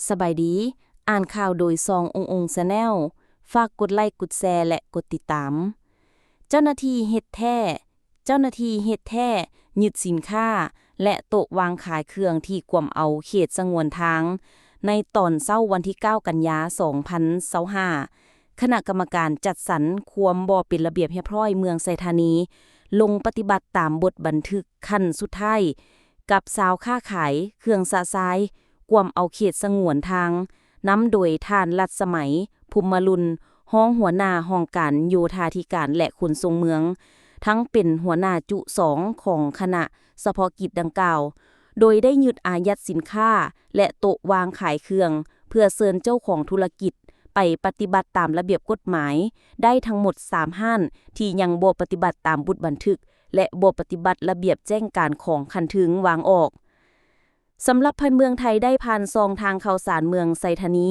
ສະບາຍດີ, ອ່ານຂ່າວໂດຍຊ່ອງອົງອົງ Channel. ຝາກກົດໄລ, ກົດແຊ ແລະ ກົດຕິດຕາມ. ເຈົ້າໜ້າທີ່ເຮັດແທ້, ເຈົ້າໜ້າທີ່ເຮັດແທ້ ຍຶດສິນຄ້າ ແລະ ໂຕະວາງຂາຍເຄື່ອງທີ່ກວມເອົາເຂດສະຫງວນທາງ. ໃນຕອນເຊົ້າວັນທີເກົ້າ ກັນຍາ ສອງພັນຊາວຫ້າ ຄະນະກຳມະການຈັດສັນຄວາມບໍ່ເປັນລະບຽບຮຽບຮ້ອຍເມືອງໄຊທານີ ລົງປະຕິບັດຕາມບົດບັນທຶກ ຂັ້ນສຸດທ້າຍ ກັບຊາວຄ້າຂາຍເຄື່ອງຊະຊາຍກວມເອົາເຂດສະຫງວນທາງ, ນຳໂດຍທ່ານ ລັດສະໄໝ ພູມມະລຸນ ຮອງຫົວໜ້າຫ້ອງການໂຍທາທິການ ແລະ ຂົນສົ່ງເມືອງ, ທັງເປັນຫົວໜ້າຈຸສອງຂອງຄະນະສະເພາະກິດດັ່ງກ່າວ, ໂດຍໄດ້ຍຶດອາຍັດສິນຄ້າ ແລະ ໂຕະວາງຂາຍເຄື່ອງ ເພື່ອເຊີນເຈົ້າຂອງທຸລະກິດໄປປະຕິບັດຕາມລະບຽບກົດໝາຍ ໄດ້ທັງໝົດສາມຮ້ານ ທີ່ຍັງບໍ່ປະຕິບັດຕາມບົດບັນທຶກ ແລະ ບໍ່ປະຕິບັດລະບຽບແຈ້ງການຂອງຂັ້ນເທິງວາງອອກ. ສຳລັບພັນເມືອງໄທໄດ້ຜ່ານຊ່ອງທາງເຂົ້າສານເມືອງໄຊທານີ